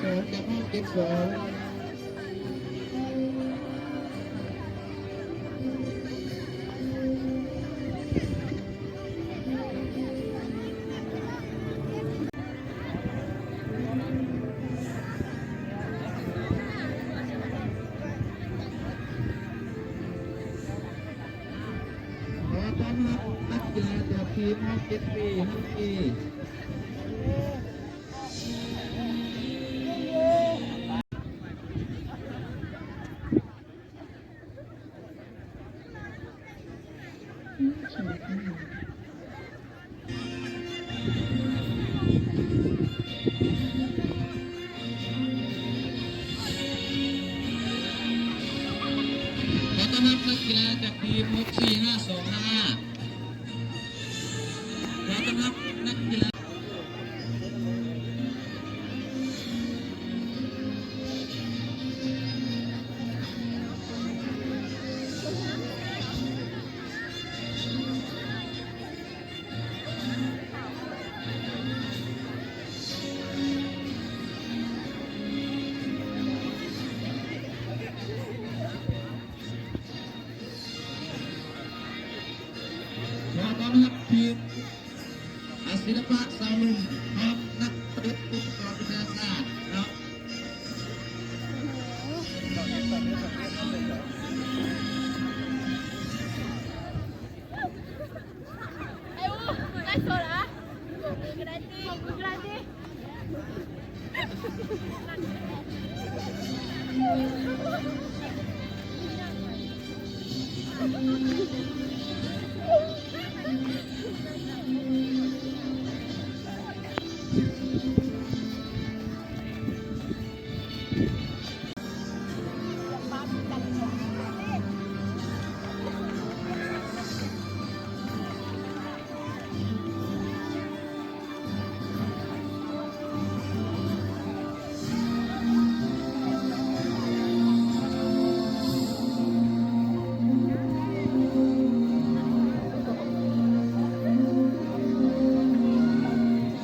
ສອງຈາກຫ້ອງເຈັດສອງ ຂໍຕ້ອນຮັບນັກກິລາຈາກທີມຫ້ອງເຈັດບີ ຫ້ອງເອ. ຂໍຕ້ອນຮັບນັກກິລາຈາກທີມຫົກສີ່ຫ້າສອງຫ້າ ຂໍຕ້ອນຮັບນັກກິລາ. ຂໍຕ້ອນຮັບທີມ ອາ ສິລະປະຊາວໜຸ່ມ ພ້ອມນັກປະດິດອຸປະກອນວິທະຍາສາດເນາະ.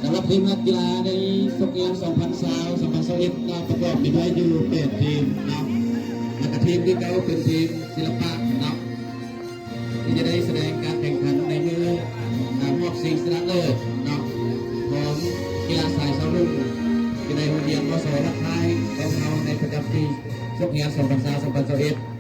ສຳລັບທີມນັກກິລາໃນສົກງານສອງພັນຊາວ ສອງພັນຊາວເອັດ ເນາະ ປະກອບໄປດ້ວຍຢູ່ແປດທີມເນາະ ແລ້ວກະທີມທີເກົ້າເປັນທີມສິລະປະເນາະ ທີ່ຈະໄດ້ສະແດງການແຂ່ງຂັນໃນມື້ ອາ ຮອບຊິງຊະນະເລີດເນາະ ຂອງກິລາສາຍຊາວໜຸ່ມ ທີ່ໄດ້ໂຮງຮຽນ ມສ ລັດທ້າຍ ຂອງເຮົາໃນປະຈຳປີສົກງານສອງພັນຊາວ ສອງພັນຊາວເອັດ.